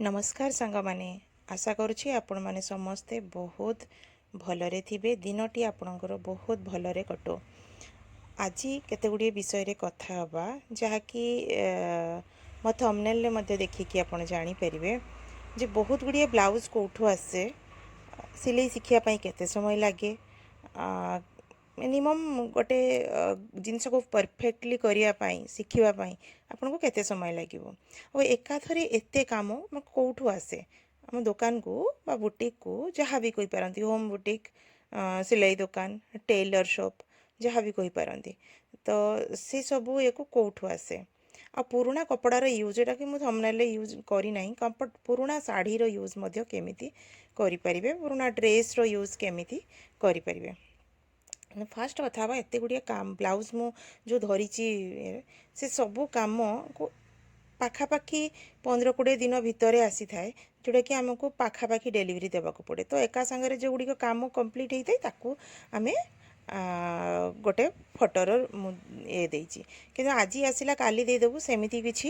ନମସ୍କାର ସାଙ୍ଗମାନେ, ଆଶା କରୁଛି ଆପଣମାନେ ସମସ୍ତେ ବହୁତ ଭଲରେ ଥିବେ। ଦିନଟି ଆପଣଙ୍କର ବହୁତ ଭଲରେ କଟୁ। ଆଜି କେତେ ଗୁଡ଼ିଏ ବିଷୟରେ କଥା ହେବା, ଯାହାକି ମୋ ଥମ୍ବନେଲ୍ରେ ମଧ୍ୟ ଦେଖିକି ଆପଣ ଜାଣିପାରିବେ ଯେ ବହୁତ ଗୁଡ଼ିଏ ବ୍ଲାଉଜ୍ କେଉଁଠୁ ଆସେ, ସିଲେଇ ଶିଖିବା ପାଇଁ କେତେ ସମୟ ଲାଗେ, ମିନିମମ୍ ଗୋଟେ ଜିନିଷକୁ ପରଫେକ୍ଟଲି କରିବା ପାଇଁ, ଶିଖିବା ପାଇଁ ଆପଣଙ୍କୁ କେତେ ସମୟ ଲାଗିବ ଆଉ ଏକାଥରେ ଏତେ କାମ କେଉଁଠୁ ଆସେ ଆମ ଦୋକାନକୁ ବା ବୁଟିକ୍କୁ, ଯାହା ବି କହିପାରନ୍ତି, ହୋମ୍ ବୁଟିକ୍, ସିଲେଇ ଦୋକାନ, ଟେଲର୍ ସପ୍, ଯାହା ବି କହିପାରନ୍ତି। ତ ସେସବୁ ଇଏକୁ କେଉଁଠୁ ଆସେ ଆଉ ପୁରୁଣା କପଡ଼ାର ୟୁଜ୍, ଯେଉଁଟାକି ମୁଁ ଥମ୍ବନେଲ୍ରେ ୟୁଜ୍ କରିନାହିଁ, ପୁରୁଣା ଶାଢ଼ୀର ୟୁଜ୍ ମଧ୍ୟ କେମିତି କରିପାରିବେ, ପୁରୁଣା ଡ୍ରେସ୍ର ୟୁଜ୍ କେମିତି କରିପାରିବେ। ଫାଷ୍ଟ କଥା ହେବା, ଏତେ ଗୁଡ଼ିଏ କାମ ବ୍ଲାଉଜ୍ ମୁଁ ଯେଉଁ ଧରିଛି, ସେ ସବୁ କାମକୁ ପାଖାପାଖି 15-20 ଦିନ ଭିତରେ ଆସିଥାଏ, ଯେଉଁଟାକି ଆମକୁ ପାଖାପାଖି ଡେଲିଭରି ଦେବାକୁ ପଡ଼େ। ତ ଏକା ସାଙ୍ଗରେ ଯେଉଁଗୁଡ଼ିକ କାମ କମ୍ପ୍ଲିଟ୍ ହେଇଥାଏ, ତାକୁ ଆମେ ଗୋଟେ ଫଟୋର ମୁଁ ଇଏ ଦେଇଛି। କିନ୍ତୁ ଆଜି ଆସିଲା, କାଲି ଦେଇଦେବୁ, ସେମିତି କିଛି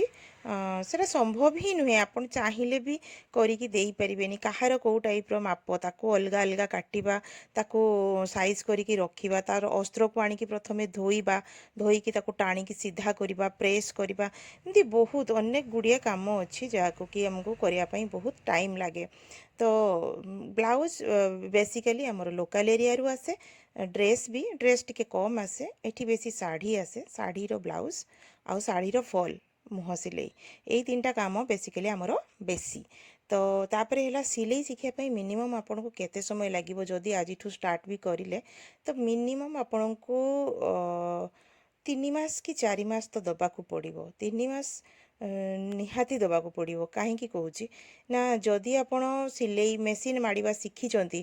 ସେଇଟା ସମ୍ଭବ ହିଁ ନୁହେଁ। ଆପଣ ଚାହିଁଲେ ବି କରିକି ଦେଇପାରିବେନି। କାହାର କେଉଁ ଟାଇପ୍ର ମାପ, ତାକୁ ଅଲଗା ଅଲଗା କାଟିବା, ତାକୁ ସାଇଜ୍ କରିକି ରଖିବା, ତା'ର ଅସ୍ତ୍ରକୁ ଆଣିକି ପ୍ରଥମେ ଧୋଇବା, ଧୋଇକି ତାକୁ ଟାଣିକି ସିଧା କରିବା, ପ୍ରେସ୍ କରିବା, ଏମିତି ବହୁତ ଅନେକ ଗୁଡ଼ିଏ କାମ ଅଛି, ଯାହାକୁ କି ଆମକୁ କରିବା ପାଇଁ ବହୁତ ଟାଇମ୍ ଲାଗେ। ତ ବ୍ଲାଉଜ୍ ବେସିକାଲି ଆମର ଲୋକାଲ୍ ଏରିଆରୁ ଆସେ। ଡ୍ରେସ୍ ବି, ଡ୍ରେସ୍ ଟିକେ କମ୍ ଆସେ। ଏଠି ବେଶୀ ଶାଢ଼ୀ ଆସେ। ଶାଢ଼ୀର ବ୍ଲାଉଜ୍ ଆଉ ଶାଢ଼ୀର ଫଲ୍, ମୁହଁ ସିଲେଇ, ଏଇ ତିନିଟା କାମ ବେସିକାଲି ଆମର ବେଶୀ। ତ ତାପରେ ହେଲା, ସିଲେଇ ଶିଖିବା ପାଇଁ ମିନିମମ୍ ଆପଣଙ୍କୁ କେତେ ସମୟ ଲାଗିବ? ଯଦି ଆଜିଠୁ ଷ୍ଟାର୍ଟ ବି କରିଲେ, ତ ମିନିମମ୍ ଆପଣଙ୍କୁ 3 ମାସ କି 4 ମାସ ତ ଦେବାକୁ ପଡ଼ିବ। 3 ମାସ ନିହାତି ଦେବାକୁ ପଡ଼ିବ। କାହିଁକି କହୁଛି ନା, ଯଦି ଆପଣ ସିଲେଇ ମେସିନ୍ ମାଡ଼ିବା ଶିଖିଛନ୍ତି,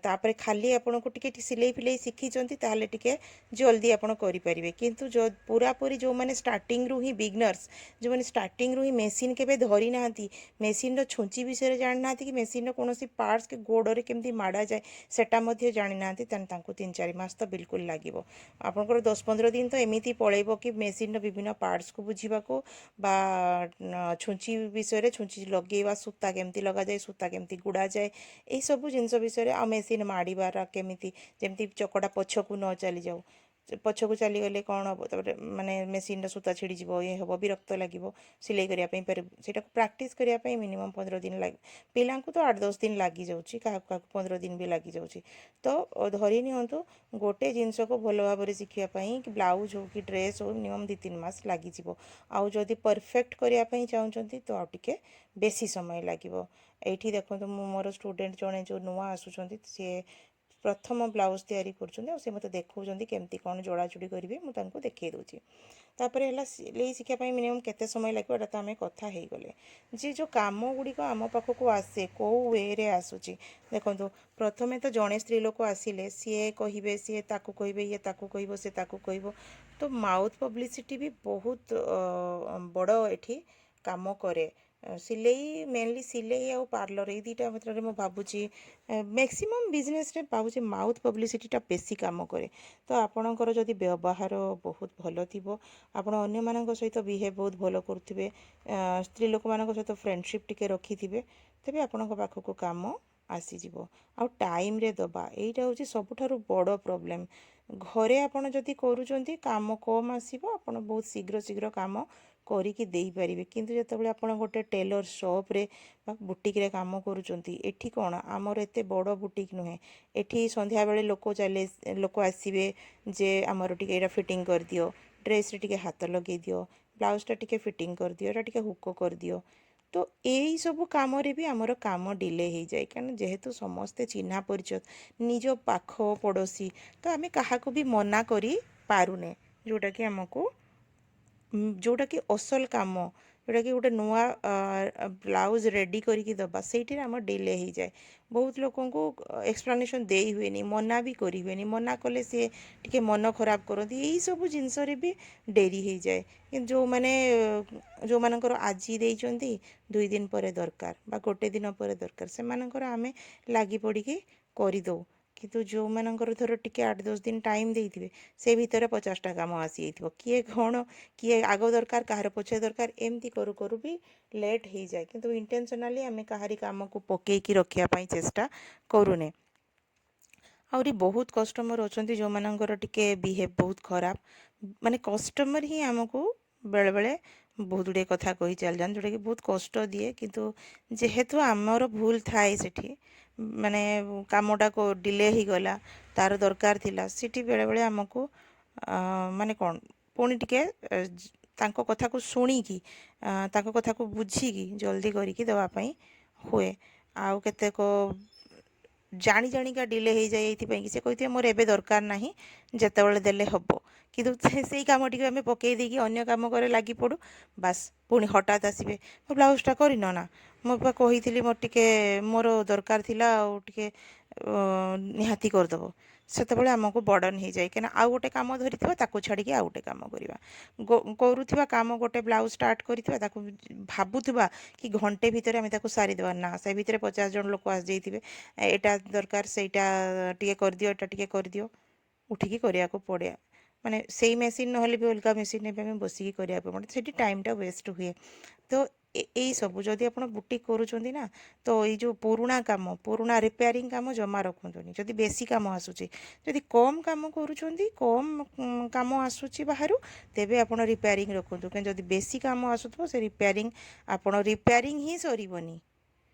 ତାପରେ ଖାଲି ଆପଣଙ୍କୁ ଟିକେ ସିଲେଇ ଫିଲେଇ ଶିଖିଛନ୍ତି, ତାହେଲେ ଟିକେ ଜଲ୍ଦି ଆପଣ କରିପାରିବେ। କିନ୍ତୁ ପୁରାପୁରି ଯେଉଁମାନେ ଷ୍ଟାର୍ଟିଂରୁ ହିଁ ବିଗନର୍ସ, ଯେଉଁମାନେ ଷ୍ଟାର୍ଟିଂରୁ ହିଁ ମେସିନ୍ କେବେ ଧରି ନାହାନ୍ତି, ମେସିନ୍ର ଛୁଞ୍ଚି ବିଷୟରେ ଜାଣିନାହାନ୍ତି କି ମେସିନ୍ର କୌଣସି ପାର୍ଟସ୍ କି ଗୋଡ଼ରେ କେମିତି ମାଡ଼ାଯାଏ ସେଟା ମଧ୍ୟ ଜାଣିନାହାନ୍ତି, ତାହେଲେ ତାଙ୍କୁ 3-4 ମାସ ତ ବିଲକୁଲ ଲାଗିବ। ଆପଣଙ୍କର 10-15 ଦିନ ତ ଏମିତି ପଳେଇବ କି ମେସିନ୍ର ବିଭିନ୍ନ ପାର୍ଟସ୍କୁ ବୁଝିବାକୁ ବା ଛୁଞ୍ଚି ବିଷୟରେ, ଛୁଞ୍ଚି ଲଗେଇବା, ସୂତା କେମିତି ଲଗାଯାଏ, ସୂତା କେମିତି ଗୁଡ଼ାଯାଏ, ଏଇସବୁ ଜିନିଷ ବିଷୟରେ, ଆଉ ମେସିନ୍ ମାଡ଼ିବାର କେମିତି, ଯେମିତି ଚକଟା ପଛକୁ ନ ଚାଲିଯାଉ। ପଛକୁ ଚାଲିଗଲେ କ'ଣ ହେବ? ତାପରେ ମାନେ ମେସିନ୍ର ସୂତା ଛିଡ଼ିଯିବ, ଇଏ ହେବ, ବିରକ୍ତ ଲାଗିବ ସିଲେଇ କରିବା ପାଇଁ। ସେଇଟାକୁ ପ୍ରାକ୍ଟିସ୍ କରିବା ପାଇଁ ମିନିମମ୍ 15 ଦିନ ଲାଗେ। ପିଲାଙ୍କୁ ତ 8-10 ଦିନ ଲାଗିଯାଉଛି, କାହାକୁ କାହାକୁ 15 ଦିନ ବି ଲାଗିଯାଉଛି। ତ ଧରି ନିଅନ୍ତୁ, ଗୋଟେ ଜିନିଷକୁ ଭଲ ଭାବରେ ଶିଖିବା ପାଇଁ କି ବ୍ଲାଉଜ୍ ହଉ କି ଡ୍ରେସ୍ ହଉ, ମିନିମମ୍ 2-3 ମାସ ଲାଗିଯିବ। ଆଉ ଯଦି ପରଫେକ୍ଟ କରିବା ପାଇଁ ଚାହୁଁଛନ୍ତି, ତ ଆଉ ଟିକେ ବେଶୀ ସମୟ ଲାଗିବ। ଏଇଠି ଦେଖନ୍ତୁ, ମୁଁ ମୋର ଷ୍ଟୁଡ଼େଣ୍ଟ ଜଣେ ଯେଉଁ ନୂଆ ଆସୁଛନ୍ତି, ସିଏ ପ୍ରଥମ ବ୍ଲାଉଜ୍ ତିଆରି କରୁଛନ୍ତି ଆଉ ସେ ମୋତେ ଦେଖାଉଛନ୍ତି କେମିତି କ'ଣ ଯୋଡ଼ାଯୋଡ଼ି କରିବେ। ମୁଁ ତାଙ୍କୁ ଦେଖାଇ ଦେଉଛି। ତାପରେ ହେଲା, ସିଲେଇ ଶିଖିବା ପାଇଁ ମିନିମମ୍ କେତେ ସମୟ ଲାଗିବ, ଏଇଟା ତ ଆମେ କଥା ହେଇଗଲେ। ଯେ ଯେଉଁ କାମ ଗୁଡ଼ିକ ଆମ ପାଖକୁ ଆସେ, କେଉଁ ୱେରେ ଆସୁଛି ଦେଖନ୍ତୁ। ପ୍ରଥମେ ତ ଜଣେ ସ୍ତ୍ରୀ ଲୋକ ଆସିଲେ ସିଏ କହିବେ, ସିଏ ତାକୁ କହିବେ, ଇଏ ତାକୁ କହିବ, ସେ ତାକୁ କହିବ। ତ ମାଉଥ୍ ପବ୍ଲିସିଟି ବି ବହୁତ ବଡ଼ ଏଠି କାମ କରେ। ସିଲେଇ, ମେନଲି ସିଲେଇ ଆଉ ପାର୍ଲର, ଏଇ ଦୁଇଟା କ୍ଷେତ୍ରରେ ମୁଁ ଭାବୁଛି, ମ୍ୟାକ୍ସିମମ୍ ବିଜନେସ୍ରେ ଭାବୁଛି ମାଉଥ୍ ପବ୍ଲିସିଟିଟା ବେଶୀ କାମ କରେ। ତ ଆପଣଙ୍କର ଯଦି ବ୍ୟବହାର ବହୁତ ଭଲ ଥିବ, ଆପଣ ଅନ୍ୟମାନଙ୍କ ସହିତ ବିହେଭ୍ ବହୁତ ଭଲ କରୁଥିବେ, ସ୍ତ୍ରୀ ଲୋକମାନଙ୍କ ସହିତ ଫ୍ରେଣ୍ଡସିପ୍ ଟିକେ ରଖିଥିବେ, ତେବେ ଆପଣଙ୍କ ପାଖକୁ କାମ ଆସିଯିବ। ଆଉ ଟାଇମ୍ରେ ଦେବା, ଏଇଟା ହେଉଛି ସବୁଠାରୁ ବଡ଼ ପ୍ରୋବ୍ଲେମ୍। ଘରେ ଆପଣ ଯଦି କରୁଛନ୍ତି, କାମ କମ୍ ଆସିବ, ଆପଣ ବହୁତ ଶୀଘ୍ର ଶୀଘ୍ର କାମ କରିକି ଦେଇପାରିବେ। କିନ୍ତୁ ଯେତେବେଳେ ଆପଣ ଗୋଟେ ଟେଲର୍ ସପ୍ରେ ବା ବୁଟିକ୍ରେ କାମ କରୁଛନ୍ତି, ଏଠି କ'ଣ, ଆମର ଏତେ ବଡ଼ ବୁଟିକ୍ ନୁହେଁ। ଏଠି ସନ୍ଧ୍ୟାବେଳେ ଲୋକ ଚାଲି ଲୋକ ଆସିବେ ଯେ ଆମର ଟିକେ ଏଇଟା ଫିଟିଂ କରିଦିଅ, ଡ୍ରେସ୍ରେ ଟିକେ ହାତ ଲଗେଇ ଦିଅ, ବ୍ଲାଉଜ୍ଟା ଟିକେ ଫିଟିଂ କରିଦିଅ, ଏଇଟା ଟିକେ ହୁକ କରିଦିଅ। ତ ଏଇସବୁ କାମରେ ବି ଆମର କାମ ଡିଲେ ହେଇଯାଏ। କାରଣ ଯେହେତୁ ସମସ୍ତେ ଚିହ୍ନା ପରିଚୟ, ନିଜ ପାଖ ପଡ଼ୋଶୀ, ତ ଆମେ କାହାକୁ ବି ମନା କରି ପାରୁନେ। ଯେଉଁଟାକି ଆମକୁ ଯେଉଁଟାକି ଅସଲ କାମ, ଯେଉଁଟାକି ଗୋଟେ ନୂଆ ବ୍ଲାଉଜ୍ ରେଡ଼ି କରିକି ଦେବା, ସେଇଥିରେ ଆମର ଡିଲେ ହେଇଯାଏ। ବହୁତ ଲୋକଙ୍କୁ ଏକ୍ସପ୍ଲାନେସନ୍ ଦେଇ ହୁଏନି, ମନା ବି କରି ହୁଏନି। ମନା କଲେ ସିଏ ଟିକେ ମନ ଖରାପ କରନ୍ତି। ଏଇସବୁ ଜିନିଷରେ ବି ଡେରି ହେଇଯାଏ। କିନ୍ତୁ ଯେଉଁମାନଙ୍କର ଆଜି ଦେଇଛନ୍ତି, 2 ଦିନ ପରେ ଦରକାର ବା ଗୋଟେ ଦିନ ପରେ ଦରକାର, ସେମାନଙ୍କର ଆମେ ଲାଗି ପଡ଼ିକି କରିଦେଉ। କିନ୍ତୁ ଯେଉଁମାନଙ୍କର ଧର ଟିକେ 8-10 ଦିନ ଟାଇମ୍ ଦେଇଥିବେ, ସେ ଭିତରେ 50ଟା କାମ ଆସିଯାଇଥିବ। କିଏ କ'ଣ, କିଏ ଆଗ ଦରକାର, କାହାର ପଛେ ଦରକାର, ଏମିତି କରୁ କରୁ ବି ଲେଟ୍ ହେଇଯାଏ। କିନ୍ତୁ ଇଣ୍ଟେନସନାଲି ଆମେ କାହାରି କାମକୁ ପକେଇକି ରଖିବା ପାଇଁ ଚେଷ୍ଟା କରୁନେ। ଆହୁରି ବହୁତ କଷ୍ଟମର୍ ଅଛନ୍ତି, ଯେଉଁମାନଙ୍କର ଟିକେ ବିହେଭ୍ ବହୁତ ଖରାପ। ମାନେ କଷ୍ଟମର୍ ହିଁ ଆମକୁ ବେଳେବେଳେ ବହୁତ ଗୁଡ଼ିଏ କଥା କହି ଚାଲିଯାଆନ୍ତି, ଯେଉଁଟାକି ବହୁତ କଷ୍ଟ ଦିଏ। କିନ୍ତୁ ଯେହେତୁ ଆମର ଭୁଲ ଥାଏ ସେଠି, ମାନେ କାମଟା ଡିଲେ ହେଇଗଲା, ତାର ଦରକାର ଥିଲା, ସେଠି ବେଳେବେଳେ ଆମକୁ ମାନେ କ'ଣ ପୁଣି ଟିକେ ତାଙ୍କ କଥାକୁ ଶୁଣିକି, ତାଙ୍କ କଥାକୁ ବୁଝିକି ଜଲ୍ଦି କରିକି ଦେବା ପାଇଁ ହୁଏ। ଆଉ କେତେକ ଜାଣି ଜାଣିକା ଡିଲେ ହେଇଯାଏ ଏଇଥିପାଇଁ କି ସେ କହିଥିବେ, ମୋର ଏବେ ଦରକାର ନାହିଁ, ଯେତେବେଳେ ଦେଲେ ହେବ। କିନ୍ତୁ ସେଇ କାମଟିକୁ ଆମେ ପକେଇ ଦେଇକି ଅନ୍ୟ କାମ କରେ ଲାଗି ପଡ଼ୁ। ବାସ୍, ପୁଣି ହଠାତ୍ ଆସିବେ, ମୋ ବ୍ଲାଉଜଟା କରିନ ନା? ମୁଁ ପା କହିଥିଲି, ମୋର ଟିକେ ମୋର ଦରକାର ଥିଲା ଆଉ ଟିକେ ନିହାତି କରିଦେବ। ସେତେବେଳେ ଆମକୁ ବର୍ଡ଼ନ୍ ହେଇଯାଏ, କାହିଁକିନା ଆଉ ଗୋଟେ କାମ ଧରିଥିବା, ତାକୁ ଛାଡ଼ିକି ଆଉ ଗୋଟେ କାମ କରିବା। କରୁଥିବା କାମ, ଗୋଟେ ବ୍ଲାଉଜ ଷ୍ଟାର୍ଟ କରିଥିବା, ତାକୁ ଭାବୁଥିବା କି ଘଣ୍ଟେ ଭିତରେ ଆମେ ତାକୁ ସାରିଦେବା। ନା, ସେ ଭିତରେ 50 ଜଣ ଲୋକ ଆସିଯାଇଥିବେ, ଏଇଟା ଦରକାର, ସେଇଟା ଟିକେ କରିଦିଅ, ଏଇଟା ଟିକେ କରିଦିଅ। ଉଠିକି କରିବାକୁ ପଡ଼େ। ମାନେ ସେଇ ମେସିନ୍ ନହେଲେ ବି ଅଲଗା ମେସିନ୍ରେ ବି ଆମେ ବସିକି କରିବାକୁ ପଡ଼େ। ସେଠି ଟାଇମ୍ଟା ୱେଷ୍ଟ ହୁଏ। ତ ଏଇ ସବୁ ଯଦି ଆପଣ ବୁଟିକ୍ କରୁଛନ୍ତି ନା, ତ ଏଇ ଯେଉଁ ପୁରୁଣା କାମ, ପୁରୁଣା ରିପେୟାରିଂ କାମ ଜମା ରଖନ୍ତୁନି, ଯଦି ବେଶୀ କାମ ଆସୁଛି। ଯଦି କମ୍ କାମ କରୁଛନ୍ତି, କମ୍ କାମ ଆସୁଛି ବାହାରୁ, ତେବେ ଆପଣ ରିପେୟାରିଂ ରଖନ୍ତୁ। କାରଣ ଯଦି ବେଶୀ କାମ ଆସୁଥିବ, ସେ ରିପେୟାରିଂ ଆପଣ ରିପେୟାରିଂ ହିଁ ସରିବନି।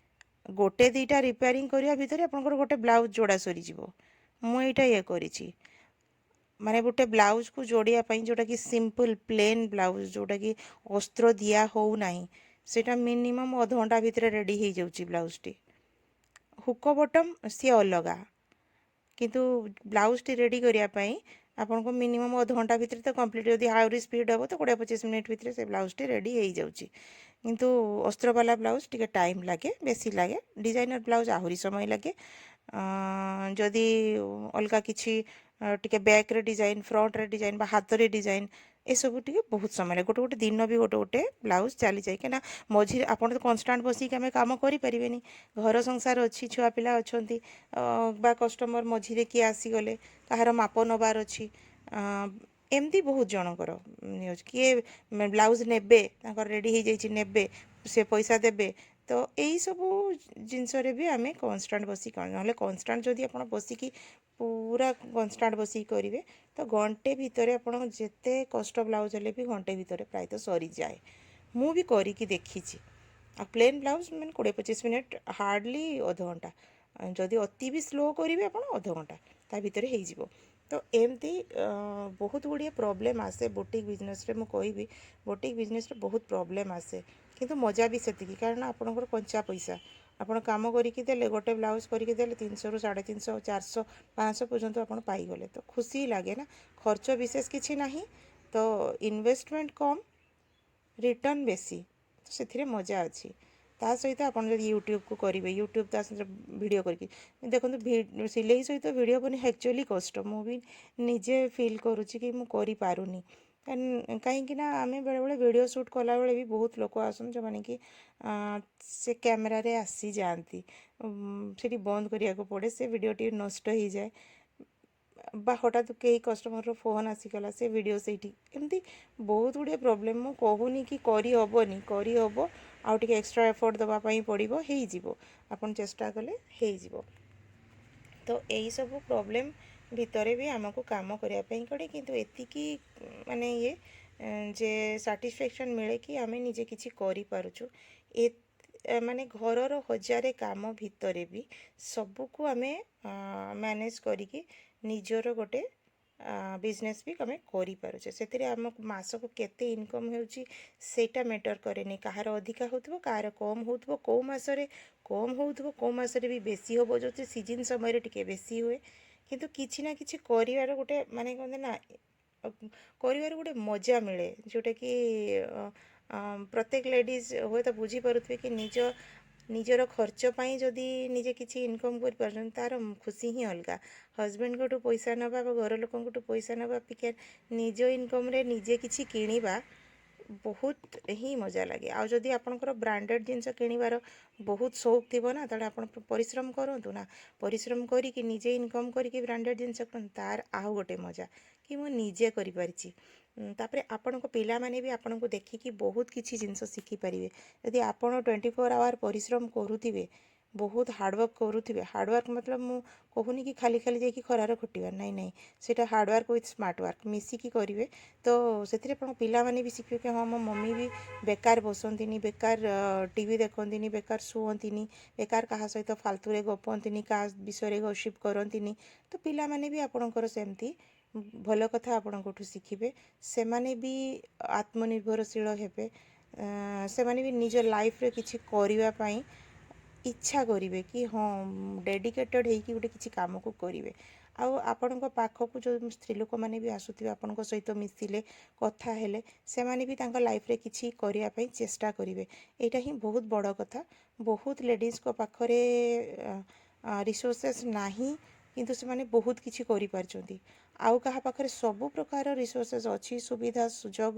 ଗୋଟେ ଦୁଇଟା ରିପେୟାରିଂ କରିବା ଭିତରେ ଆପଣଙ୍କର ଗୋଟେ ବ୍ଲାଉଜ୍ ଯୋଡ଼ା ସରିଯିବ। ମୁଁ ଏଇଟା ଇଏ କରିଛି। ମାନେ ଗୋଟେ ବ୍ଲାଉଜକୁ ଯୋଡ଼ିବା ପାଇଁ, ଯେଉଁଟାକି ସିମ୍ପଲ୍ ପ୍ଲେନ୍ ବ୍ଲାଉଜ, ଯେଉଁଟାକି ଅସ୍ତ୍ର ଦିଆ ହେଉନାହିଁ, ସେଇଟା ମିନିମମ୍ ଅଧଘଣ୍ଟା ଭିତରେ ରେଡ଼ି ହେଇଯାଉଛି ବ୍ଲାଉଜଟି। ହୁକ ବଟମ୍ ସିଏ ଅଲଗା, କିନ୍ତୁ ବ୍ଲାଉଜଟି ରେଡ଼ି କରିବା ପାଇଁ ଆପଣଙ୍କୁ ମିନିମମ୍ ଅଧଘଣ୍ଟା ଭିତରେ ତ କମ୍ପ୍ଲିଟ୍। ଯଦି ଆହୁରି ସ୍ପିଡ଼ ହେବ, ତ 20-25 ମିନିଟ୍ ଭିତରେ ସେ ବ୍ଲାଉଜଟି ରେଡ଼ି ହେଇଯାଉଛି। କିନ୍ତୁ ଅସ୍ତ୍ରବାଲା ବ୍ଲାଉଜ ଟିକେ ଟାଇମ୍ ଲାଗେ, ବେଶୀ ଲାଗେ। ଡିଜାଇନର ବ୍ଲାଉଜ ଆହୁରି ସମୟ ଲାଗେ। ଯଦି ଅଲଗା କିଛି ଟିକେ ବ୍ୟାକ୍ରେ ଡିଜାଇନ୍, ଫ୍ରଣ୍ଟରେ ଡିଜାଇନ୍ ବା ହାତରେ ଡିଜାଇନ୍, ଏସବୁ ଟିକେ ବହୁତ ସମୟ ଲାଗେ। ଗୋଟେ ଗୋଟେ ଦିନ ବି ଗୋଟେ ଗୋଟେ ବ୍ଲାଉଜ ଚାଲିଯାଏ, କାହିଁକିନା ମଝିରେ ଆପଣ ତ କନଷ୍ଟାଣ୍ଟ ବସିକି ଆମେ କାମ କରିପାରିବେନି। ଘର ସଂସାର ଅଛି, ଛୁଆ ପିଲା ଅଛନ୍ତି, ବା କଷ୍ଟମର ମଝିରେ କିଏ ଆସିଗଲେ, କାହାର ମାପ ନେବାର ଅଛି, ଏମିତି ବହୁତ ଜଣଙ୍କର ଅଛି। କିଏ ବ୍ଲାଉଜ ନେବେ, ତାଙ୍କର ରେଡ଼ି ହେଇଯାଇଛି, ନେବେ, ସେ ପଇସା ଦେବେ। ତ ଏଇସବୁ ଜିନିଷରେ ବି ଆମେ କନଷ୍ଟାଣ୍ଟ ବସିକି, ନହେଲେ କନଷ୍ଟାଣ୍ଟ ଯଦି ଆପଣ ବସିକି, ପୁରା କନଷ୍ଟାଣ୍ଟ ବସିକି କରିବେ, ତ ଘଣ୍ଟେ ଭିତରେ ଆପଣ ଯେତେ କଷ୍ଟ ବ୍ଲାଉଜ ହେଲେ ବି ଘଣ୍ଟେ ଭିତରେ ପ୍ରାୟତଃ ସରିଯାଏ। ମୁଁ ବି କରିକି ଦେଖିଛି। ଆଉ ପ୍ଲେନ୍ ବ୍ଲାଉଜ ମାନେ 20-25 ମିନିଟ୍, ହାର୍ଡ଼ଲି ଅଧଘଣ୍ଟା। ଯଦି ଅତି ବି ସ୍ଲୋ କରିବେ ଆପଣ, ଅଧଘଣ୍ଟା ତା ଭିତରେ ହେଇଯିବ। ତ ଏମିତି ବହୁତ ଗୁଡ଼ିଏ ପ୍ରୋବ୍ଲେମ୍ ଆସେ ବୁଟିକ୍ ବିଜନେସ୍ରେ। ମୁଁ କହିବି, ବୁଟିକ୍ ବିଜନେସ୍ରେ ବହୁତ ପ୍ରୋବ୍ଲେମ୍ ଆସେ, କିନ୍ତୁ ମଜା ବି ସେତିକି। କାରଣ ଆପଣଙ୍କର କଞ୍ଚା ପଇସା, ଆପଣ କାମ କରିକି ଦେଲେ, ଗୋଟେ ବ୍ଲାଉଜ କରିକି ଦେଲେ, 300ରୁ 350, 400, 500 ପର୍ଯ୍ୟନ୍ତ ଆପଣ ପାଇଗଲେ, ତ ଖୁସି ଲାଗେ ନା। ଖର୍ଚ୍ଚ ବିଶେଷ କିଛି ନାହିଁ, ତ ଇନଭେଷ୍ଟମେଣ୍ଟ କମ୍, ରିଟର୍ଣ୍ଣ ବେଶୀ, ତ ସେଥିରେ ମଜା ଅଛି। ତା ସହିତ ଆପଣ ଯଦି ୟୁଟ୍ୟୁବକୁ କରିବେ, ୟୁଟ୍ୟୁବ ତା ସହିତ ଭିଡ଼ିଓ କରିକି ଦେଖନ୍ତୁ। ସିଲେଇ ସହିତ ଭିଡ଼ିଓ ବନେଇବା ଆକ୍ଚୁଆଲି କଷ୍ଟ। ମୁଁ ବି ନିଜେ ଫିଲ୍ କରୁଛି କି ମୁଁ କରିପାରୁନି। କାହିଁକି ନା ଆମେ ବେଳେବେଳେ ଭିଡ଼ିଓ ସୁଟ୍ କଲାବେଳେ ବି ବହୁତ ଲୋକ ଆସନ୍ତି, ଯେଉଁମାନେ କି ସେ କ୍ୟାମେରାରେ ଆସିଯାଆନ୍ତି। ସେଠି ବନ୍ଦ କରିବାକୁ ପଡ଼େ, ସେ ଭିଡ଼ିଓଟି ନଷ୍ଟ ହେଇଯାଏ। ବା ହଠାତ୍ କେହି କଷ୍ଟମରର ଫୋନ୍ ଆସିଗଲା, ସେ ଭିଡ଼ିଓ ସେଇଠି, ଏମିତି ବହୁତ ଗୁଡ଼ିଏ ପ୍ରୋବ୍ଲେମ୍। ମୁଁ କହୁନି କି କରିହେବନି, କରିହେବ। ଆଉ ଟିକେ ଏକ୍ସଟ୍ରା ଏଫର୍ଟ ଦେବା ପାଇଁ ପଡ଼ିବ, ହେଇଯିବ। ଆପଣ ଚେଷ୍ଟା କଲେ ହେଇଯିବ। ତ ଏଇସବୁ ପ୍ରୋବ୍ଲେମ୍ ଭିତରେ ବି ଆମକୁ କାମ କରିବା ପାଇଁ ପଡ଼େ। କିନ୍ତୁ ଏତିକି ମାନେ ଇଏ ଯେ ସାଟିସ୍ଫ୍ୟାକ୍ସନ୍ ମିଳେ କି ଆମେ ନିଜେ କିଛି କରିପାରୁଛୁ। ଏ ମାନେ ଘରର ହଜାରେ କାମ ଭିତରେ ବି ସବୁକୁ ଆମେ ମ୍ୟାନେଜ୍ କରିକି ନିଜର ଗୋଟେ ବିଜନେସ୍ ବି ଆମେ କରିପାରୁଛେ। ସେଥିରେ ଆମକୁ ମାସକୁ କେତେ ଇନକମ୍ ହେଉଛି, ସେଇଟା ମ୍ୟାଟର୍ କରେନି। କାହାର ଅଧିକା ହେଉଥିବ, କାହାର କମ୍ ହେଉଥିବ। କେଉଁ ମାସରେ କମ୍ ହେଉଥିବ, କେଉଁ ମାସରେ ବି ବେଶୀ ହେବ। ଯେଉଁଥିରେ ସିଜିନ୍ ସମୟରେ ଟିକେ ବେଶୀ ହୁଏ। କିନ୍ତୁ କିଛି ନା କିଛି କରିବାର ଗୋଟେ, ମାନେ କୁହନ୍ତି ନା, କରିବାର ଗୋଟେ ମଜା ମିଳେ, ଯେଉଁଟାକି ପ୍ରତ୍ୟେକ ଲେଡ଼ିଜ୍ ହୁଏତ ବୁଝିପାରୁଥିବେ କି ନିଜର ଖର୍ଚ୍ଚ ପାଇଁ ଯଦି ନିଜେ କିଛି ଇନକମ୍ କରିପାରୁଛନ୍ତି, ତା'ର ଖୁସି ହିଁ ଅଲଗା। ହଜବେଣ୍ଡଙ୍କଠୁ ପଇସା ନେବା ବା ଘର ଲୋକଙ୍କଠୁ ପଇସା ନେବା ଅପେକ୍ଷା ନିଜ ଇନକମ୍ରେ ନିଜେ କିଛି କିଣିବା ବହୁତ ହିଁ ମଜା ଲାଗେ। ଆଉ ଯଦି ଆପଣଙ୍କର ବ୍ରାଣ୍ଡେଡ଼୍ ଜିନିଷ କିଣିବାର ବହୁତ ସଉକ ଥିବ ନା, ତାହେଲେ ଆପଣ ପରିଶ୍ରମ କରନ୍ତୁ ନା। ପରିଶ୍ରମ କରିକି ନିଜେ ଇନକମ୍ କରିକି ବ୍ରାଣ୍ଡେଡ଼୍ ଜିନିଷ କିଣନ୍ତୁ, ତାର ଆଉ ଗୋଟେ ମଜା କି ମୁଁ ନିଜେ କରିପାରିଛି। ତାପରେ ଆପଣଙ୍କ ପିଲାମାନେ ବି ଆପଣଙ୍କୁ ଦେଖିକି ବହୁତ କିଛି ଜିନିଷ ଶିଖିପାରିବେ। ଯଦି ଆପଣ 24 ଆୱାର ପରିଶ୍ରମ କରୁଥିବେ, ବହୁତ ହାର୍ଡ଼ୱାର୍କ କରୁଥିବେ। ହାର୍ଡ଼ୱାର୍କ ମତଲବ ମୁଁ କହୁନି କି ଖାଲି ଖାଲି ଯାଇକି ଖରାରେ ଖଟିବା, ନାଇଁ ନାଇଁ, ସେଇଟା hard work with smart work ମିଶିକି କରିବେ। ତ ସେଥିରେ ଆପଣଙ୍କ ପିଲାମାନେ ବି ଶିଖିବେ କି ହଁ, ମୋ ମମି ବି ବେକାର ବସନ୍ତିନି, ବେକାର ଟିଭି ଦେଖନ୍ତିନି, ବେକାର ଶୁଅନ୍ତିନି, ବେକାର କାହା ସହିତ ଫାଲତୁରେ ଗପନ୍ତିନି, କାହା ବିଷୟରେ ଗସିପ୍ କରନ୍ତିନି। ତ ପିଲାମାନେ ବି ଆପଣଙ୍କର ସେମିତି ଭଲ କଥା ଆପଣଙ୍କଠୁ ଶିଖିବେ। ସେମାନେ ବି ଆତ୍ମନିର୍ଭରଶୀଳ ହେବେ। ସେମାନେ ବି ନିଜ ଲାଇଫ୍ରେ କିଛି କରିବା ପାଇଁ ଇଚ୍ଛା କରିବେ କି ହଁ, ଡେଡ଼ିକେଟେଡ଼୍ ହେଇକି ଗୋଟେ କିଛି କାମକୁ କରିବେ। ଆଉ ଆପଣଙ୍କ ପାଖକୁ ଯେଉଁ ସ୍ତ୍ରୀ ଲୋକମାନେ ବି ଆସୁଥିବେ, ଆପଣଙ୍କ ସହିତ ମିଶିଲେ, କଥା ହେଲେ, ସେମାନେ ବି ତାଙ୍କ ଲାଇଫ୍ରେ କିଛି କରିବା ପାଇଁ ଚେଷ୍ଟା କରିବେ। ଏଇଟା ହିଁ ବହୁତ ବଡ଼ କଥା। ବହୁତ ଲେଡ଼ିଜ୍ଙ୍କ ପାଖରେ ରିସୋର୍ସେସ୍ ନାହିଁ, କିନ୍ତୁ ସେମାନେ ବହୁତ କିଛି କରିପାରିଛନ୍ତି। ଆଉ କାହା ପାଖରେ ସବୁ ପ୍ରକାର ରିସୋର୍ସେସ୍ ଅଛି, ସୁବିଧା ସୁଯୋଗ,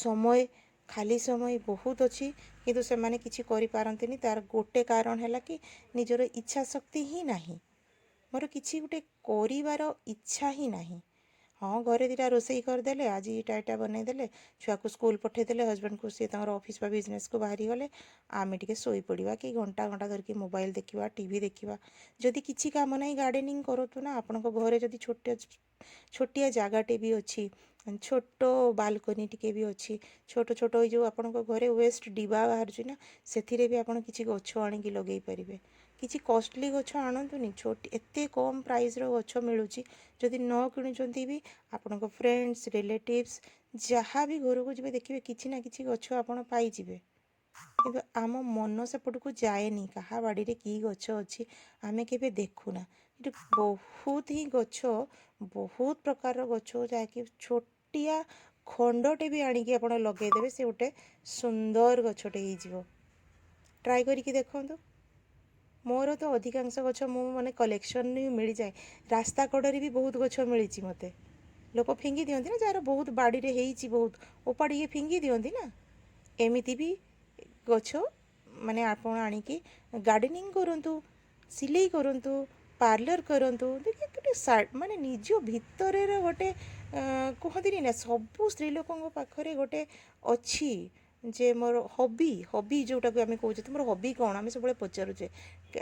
ସମୟ, ଖାଲି ସମୟ ବହୁତ ଅଛି, କିନ୍ତୁ ସେମାନେ କିଛି କରିପାରନ୍ତିନି। ତାର ଗୋଟେ କାରଣ ହେଲା କି ନିଜର ଇଚ୍ଛା ଶକ୍ତି ହିଁ ନାହିଁ। ମୋର କିଛି ଗୋଟେ କରିବାର ଇଚ୍ଛା ହିଁ ନାହିଁ। ହଁ, ଘରେ ଦୁଇଟା ରୋଷେଇ କରିଦେଲେ, ଆଜି ଏଇଟା ଏଇଟା ବନେଇଦେଲେ, ଛୁଆକୁ ସ୍କୁଲ ପଠେଇଦେଲେ, ହଜବେଣ୍ଡକୁ ସିଏ ତାଙ୍କର ଅଫିସ୍ ବା ବିଜନେସ୍କୁ ବାହାରିଗଲେ, ଆମେ ଟିକେ ଶୋଇପଡ଼ିବା କି ଘଣ୍ଟା ଘଣ୍ଟା ଧରିକି ମୋବାଇଲ ଦେଖିବା, ଟିଭି ଦେଖିବା। ଯଦି କିଛି କାମ ନାହିଁ, ଗାର୍ଡ଼େନିଂ କରନ୍ତୁ ନା। ଆପଣଙ୍କ ଘରେ ଯଦି ଛୋଟ ଛୋଟିଆ ଜାଗାଟେ ବି ଅଛି, ଛୋଟ ବାଲକୋନି ଟିକେ ବି ଅଛି, ଛୋଟ ଛୋଟ ଏଇ ଯେଉଁ ଆପଣଙ୍କ ଘରେ ୱେଷ୍ଟ ଡିବା ବାହାରୁଛି ନା, ସେଥିରେ ବି ଆପଣ କିଛି ଗଛ ଆଣିକି ଲଗେଇ ପାରିବେ। କିଛି କଷ୍ଟଲି ଗଛ ଆଣନ୍ତୁନି, ଛୋଟ ଏତେ କମ୍ ପ୍ରାଇସ୍ର ଗଛ ମିଳୁଛି। ଯଦି ନ କିଣୁଛନ୍ତି ବି, ଆପଣଙ୍କ ଫ୍ରେଣ୍ଡସ୍, ରିଲେଟିଭ୍ସ ଯାହା ବି ଘରକୁ ଯିବେ, ଦେଖିବେ କିଛି ନା କିଛି ଗଛ ଆପଣ ପାଇଯିବେ। କିନ୍ତୁ ଆମ ମନ ସେପଟକୁ ଯାଏନି। କାହା ବାଡ଼ିରେ କି ଗଛ ଅଛି ଆମେ କେବେ ଦେଖୁନା। ଏଠି ବହୁତ ହିଁ ଗଛ, ବହୁତ ପ୍ରକାରର ଗଛ, ଯାହାକି ଛୋଟିଆ ଖଣ୍ଡଟେ ବି ଆଣିକି ଆପଣ ଲଗେଇଦେବେ, ସେ ଗୋଟେ ସୁନ୍ଦର ଗଛଟେ ହେଇଯିବ। ଟ୍ରାଏ କରିକି ଦେଖନ୍ତୁ। ମୋର ତ ଅଧିକାଂଶ ଗଛ ମୁଁ ମାନେ କଲେକ୍ସନ୍ ହିଁ ମିଳିଯାଏ। ରାସ୍ତା କଡ଼ରେ ବି ବହୁତ ଗଛ ମିଳିଛି ମୋତେ। ଲୋକ ଫିଙ୍ଗି ଦିଅନ୍ତି ନା, ଯାହାର ବହୁତ ବାଡ଼ିରେ ହେଇଛି, ବହୁତ ଓପାଡ଼ିକି ଫିଙ୍ଗି ଦିଅନ୍ତି ନା। ଏମିତି ବି ଗଛ ମାନେ ଆପଣ ଆଣିକି ଗାର୍ଡ଼େନିଂ କରନ୍ତୁ, ସିଲେଇ କରନ୍ତୁ, ପାର୍ଲର କରନ୍ତୁ। ଦେଖିବେ ଗୋଟେ ମାନେ ନିଜ ଭିତରର ଗୋଟେ କୁହନ୍ତିନି ନା, ସବୁ ସ୍ତ୍ରୀ ଲୋକଙ୍କ ପାଖରେ ଗୋଟେ ଅଛି ଯେ ମୋର ହବି। ହବି ଯେଉଁଟାକୁ ଆମେ କହୁଛେ, ତୁମର ହବି କ'ଣ ଆମେ ସବୁବେଳେ ପଚାରୁଛେ।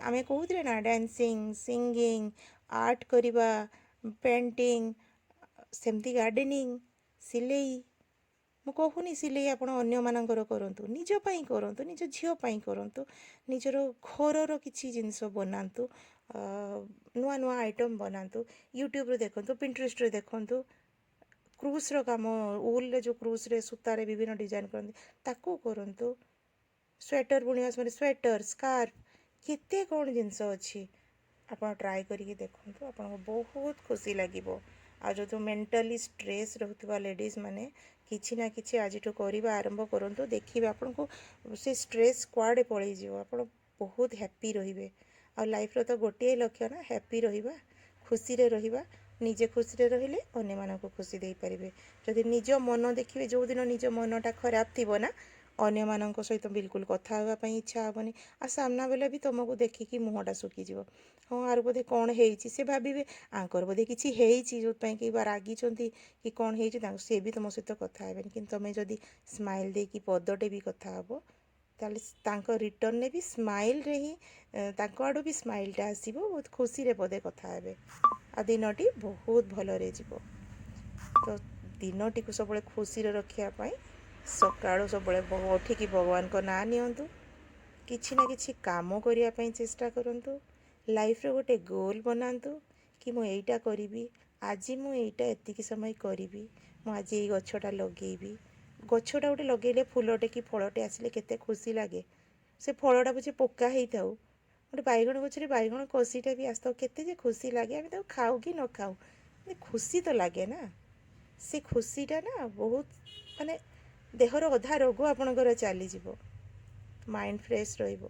ଆମେ କହୁଥିଲେ ନା, ଡ୍ୟାନ୍ସିଂ, ସିଙ୍ଗିଂ, ଆର୍ଟ କରିବା, ପେଣ୍ଟିଂ, ସେମିତି ଗାର୍ଡ଼େନିଂ, ସିଲେଇ। ମୁଁ କହୁନି ସିଲେଇ ଆପଣ ଅନ୍ୟମାନଙ୍କର କରନ୍ତୁ, ନିଜ ପାଇଁ କରନ୍ତୁ, ନିଜ ଝିଅ ପାଇଁ କରନ୍ତୁ, ନିଜର ଘରର କିଛି ଜିନିଷ ବନାନ୍ତୁ, ନୂଆ ନୂଆ ଆଇଟମ୍ ବନାନ୍ତୁ। ୟୁଟ୍ୟୁବରେ ଦେଖନ୍ତୁ, ପିଣ୍ଟ୍ରେଷ୍ଟରେ ଦେଖନ୍ତୁ। କ୍ରୁସ୍ର କାମ, ଉଲ୍ରେ ଯେଉଁ କ୍ରୁସ୍ରେ ସୂତାରେ ବିଭିନ୍ନ ଡିଜାଇନ୍ କରନ୍ତି, ତାକୁ କରନ୍ତୁ। ସ୍ୱେଟର୍ ବୁଣିବା ସମୟରେ ସ୍ୱେଟର୍, ସ୍କାର୍ଫ, କେତେ କ'ଣ ଜିନିଷ ଅଛି। ଆପଣ ଟ୍ରାଏ କରିକି ଦେଖନ୍ତୁ, ଆପଣଙ୍କୁ ବହୁତ ଖୁସି ଲାଗିବ। ଆଉ ଯେଉଁ ମେଣ୍ଟାଲି ଷ୍ଟ୍ରେସ୍ ରହୁଥିବା ଲେଡ଼ିଜ୍ ମାନେ କିଛି ନା କିଛି ଆଜିଠୁ କରିବା ଆରମ୍ଭ କରନ୍ତୁ। ଦେଖିବେ ଆପଣଙ୍କୁ ସେ ଷ୍ଟ୍ରେସ୍ କୁଆଡ଼େ ପଳେଇଯିବ, ଆପଣ ବହୁତ ହ୍ୟାପି ରହିବେ। ଆଉ ଲାଇଫ୍ର ତ ଗୋଟିଏ ଲକ୍ଷ୍ୟ ନା, ହ୍ୟାପି ରହିବା, ଖୁସିରେ ରହିବା। ନିଜେ ଖୁସିରେ ରହିଲେ ଅନ୍ୟମାନଙ୍କୁ ଖୁସି ଦେଇପାରିବେ। ଯଦି ନିଜ ମନ ଦେଖିବେ, ଯେଉଁଦିନ ନିଜ ମନଟା ଖରାପ ଥିବ ନା, ଅନ୍ୟମାନଙ୍କ ସହିତ ବିଲକୁଲ କଥା ହେବା ପାଇଁ ଇଚ୍ଛା ହେବନି। ଆଉ ସାମ୍ନା ବାଲା ବି ତୁମକୁ ଦେଖିକି ମୁହଁଟା ଶୁଖିଯିବ। ହଁ, ଆର ବୋଧେ କ'ଣ ହେଇଛି, ସେ ଭାବିବେ ଆଙ୍କର ବୋଧେ କିଛି ହେଇଛି, ଯେଉଁଥିପାଇଁ କି ବା ରାଗିଛନ୍ତି କି କ'ଣ ହେଇଛି ତାଙ୍କୁ, ସେ ବି ତୁମ ସହିତ କଥା ହେବେନି। କିନ୍ତୁ ତୁମେ ଯଦି ସ୍ମାଇଲ୍ ଦେଇକି ପଦଟେ ବି କଥା ହେବ, ତାହେଲେ ତାଙ୍କ ରିଟର୍ଣ୍ଣରେ ବି ସ୍ମାଇଲ୍ରେ ହିଁ, ତାଙ୍କ ଆଡ଼ୁ ବି ସ୍ମାଇଲ୍ଟା ଆସିବ। ବହୁତ ଖୁସିରେ ପଦେ କଥା ହେବେ ଆଉ ଦିନଟି ବହୁତ ଭଲରେ ଯିବ। ତ ଦିନଟିକୁ ସବୁବେଳେ ଖୁସିରେ ରଖିବା ପାଇଁ ସକାଳୁ ସବୁବେଳେ ଉଠିକି ଭଗବାନଙ୍କ ନାଁ ନିଅନ୍ତୁ, କିଛି ନା କିଛି କାମ କରିବା ପାଇଁ ଚେଷ୍ଟା କରନ୍ତୁ, ଲାଇଫ୍ର ଗୋଟେ ଗୋଲ୍ ବନାନ୍ତୁ କି ମୁଁ ଏଇଟା କରିବି ଆଜି, ମୁଁ ଏଇଟା ଏତିକି ସମୟ କରିବି, ମୁଁ ଆଜି ଏଇ ଗଛଟା ଲଗେଇବି। ଗଛଟା ଗୋଟେ ଲଗେଇଲେ ଫୁଲଟେ କି ଫଳଟେ ଆସିଲେ କେତେ ଖୁସି ଲାଗେ। ସେ ଫଳଟା ପଛେ ପୋକା ହେଇଥାଉ, ଗୋଟେ ବାଇଗଣ ଗଛରେ ବାଇଗଣ କଷିଟା ବି ଆସିଥାଉ, କେତେ ଯେ ଖୁସି ଲାଗେ। ଆମେ ତାକୁ ଖାଉ କି ନ ଖାଉ, ଖୁସି ତ ଲାଗେ ନା। ସେ ଖୁସିଟା ନା ବହୁତ ମାନେ ଦେହର ଅଧା ରୋଗ ଆପଣଙ୍କର ଚାଲିଯିବ, ମାଇଣ୍ଡ ଫ୍ରେଶ୍ ରହିବ।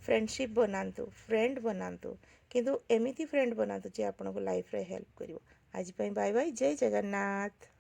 ଫ୍ରେଣ୍ଡସିପ୍ ବନାନ୍ତୁ, ଫ୍ରେଣ୍ଡ ବନାନ୍ତୁ, କିନ୍ତୁ ଏମିତି ଫ୍ରେଣ୍ଡ ବନାନ୍ତୁ ଯିଏ ଆପଣଙ୍କୁ ଲାଇଫ୍ରେ ହେଲ୍ପ କରିବ। ଆଜି ପାଇଁ ବାଏ ବାଏ, ଜୟ ଜଗନ୍ନାଥ।